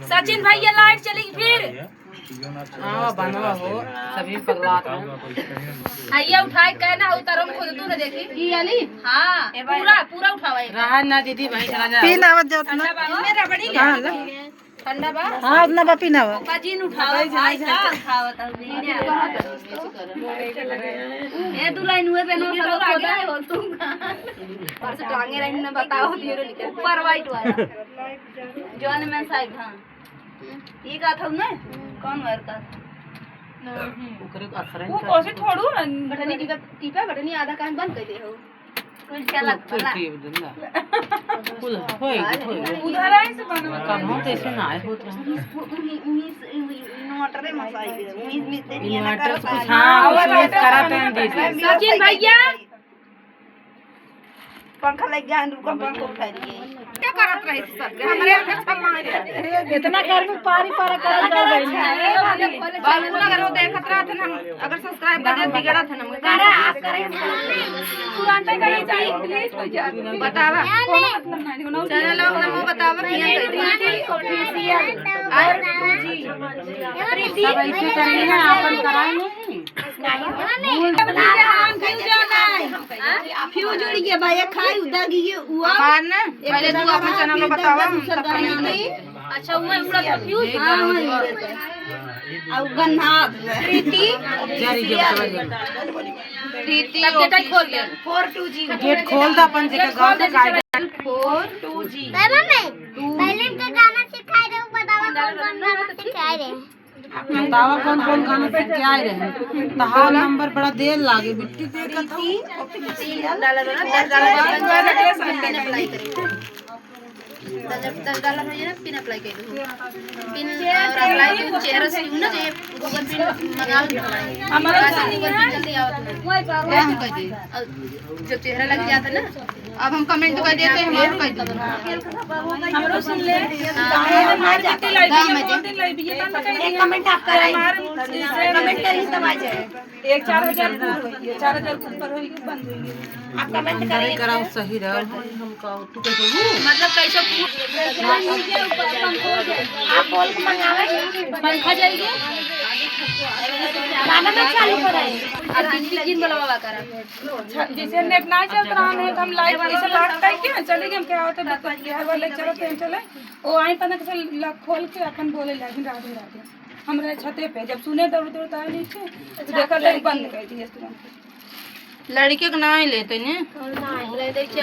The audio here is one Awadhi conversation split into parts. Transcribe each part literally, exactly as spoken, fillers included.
सचिन भैया, लाइट चली फिर। आवा बनवा हो, सभी पगलात हैं। आ, ये उठाए के ना उतारो में खुद तू ना देखी। ई वाली? हाँ, पूरा, पूरा उठावा एक। रहा ना दीदी, वहीं चला जा। पी ना आवत जात ना। ठंडा बा? हाँ, ला। ठंडा बा? हाँ, उतना बा, पी ना बा। ओका जीन उठावा, भाई, का उठावा तब भी। ए, दुल्हन हुए पे नो सब खोदा है, हो तुम। और से टांगे रही ना, बताओ, धीरे निकल। ऊपर white वाला। जॉन में साइड, हाँ। ई का था ना? कौन वायर का? ओकरे को असर वो नहीं कैसे करता। छोड़ू ना? बटनी टीपा, टीपा बटनी आधा कान बंद कर दे हो। कुल चलत कुल भला। टीप देला। कुल होई, होई। उधर आए से बनवा। कब हम तो ऐसे ना आए होत रहे। उन्हीं, उन्हीं से, उन्हीं inverter में साइड है। उन्हीं में से inverter कुछ, हाँ, कुछ use करत हैं दीदी। सचिन भैया। पंखा लग गया, रुको, पंखा उठा लिए। क्या करत रही सब? हमरे यहाँ अच्छा मार है। इतना गर्मी पारी पारा करत रह गई। बाबू ना अगर वो देखत रहत ना, अगर subscribe कर देत, बिगड़त है ना, मुझे अरे आप करें। तुरंत कहीं जाए, please हो जाए। बतावा। कोनो मतलब नहीं, उन्होंने channel नाम बतावा, किया कर दी। Official। और सब ऐसे करेंगे ना, अपन कराए नहीं। फ्यूज उड़ गया भाई, खाई उदा गई हुआ। बार ना, पहले तू अपन channel में बतावा, हम सब करेंगे। अच्छा, वो उड़ा था फ्यूज? हाँ, हाँ, उड़ा था। और गन्ना। प्रीति। प्रीति। तब गेट खोल दे। Four two G। गेट खोल दे अपन जेकर गाँव के काट। Four two G। ए मम्मी, पहले इनके गाना सिखाए रहे, बतावा कौन कौन गाना सिखाए रहे। बतावा कौन कौन गाना सीख के आए रहे। तहार नंबर बड़ा देर लागे, बिट्टी देखत हूँ। तीन डालर वाला, दस डालर वाला बन जाएगा, तो पिन अप्लाई करेंगे। तो जब दस डालर हो जाए ना, पिन अप्लाई कर दो। पिन और अप्लाई के चेहरा से ना, तो ये Google पिन मंगा लो। हमारा बस Google पिन जल्दी आओ। क्या हम कर दें? और जब चेहरा लग जाता ना, अब हम comment कर देते हैं, हम और कर देते हैं। हमरो सुन ले। हाँ। हमारे कितनी लाइव है, कौन दिन लाइव है, बंद कर दिया। Comment आप कराइए। हमारे comment करिए तब आ जाए। एक चार हजार के ऊपर होइए, चार हजार के ऊपर होइए, बंद होइए। आप comment करिए। कराओ, सही रहो। हम का, तू कैसे हो? मतलब कैसे आप बोल के मंगावे? पंखा जल गया? गाना में चालू कराए। अब तीन, तीन, तीन बोलवा करा। अच्छा, जैसे नेट ना चलत रहा है, तो हम लाइव ऐसे बात करके चले गए, हम क्या होता है, बिहार वाले चलते हैं, चले। वो आई पता कैसे लग खोल के अपन बोले लागिन राधे राधे। हमरे छते पे जब सुने दौड़ दौड़ तार नीचे, तो देखा तो बंद कर दिए तुरंत। लड़के के ना ही लेते ने।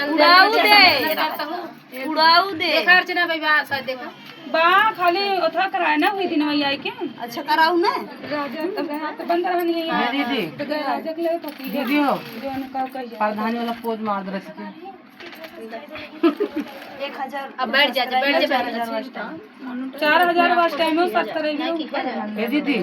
उड़ाऊ दे। उड़ाऊ दे। देखा अर्चना भाई बाहर साथ देखा। बा खाली ओथरा कराए ना हुई दिन वही आई के। अच्छा कराऊ ना। राजा तो गया तो बंद रहनी है यार। दीदी। तो गया राजा के लिए पति है। दीदी हो। जो उनका कहिए। प्रधानी वाला पोज मार दे रहे थे। एक हजार। अब बैठ जा, बैठ जा, बैठ जा। चार हजार watch time है, सत्तर है। ए दीदी।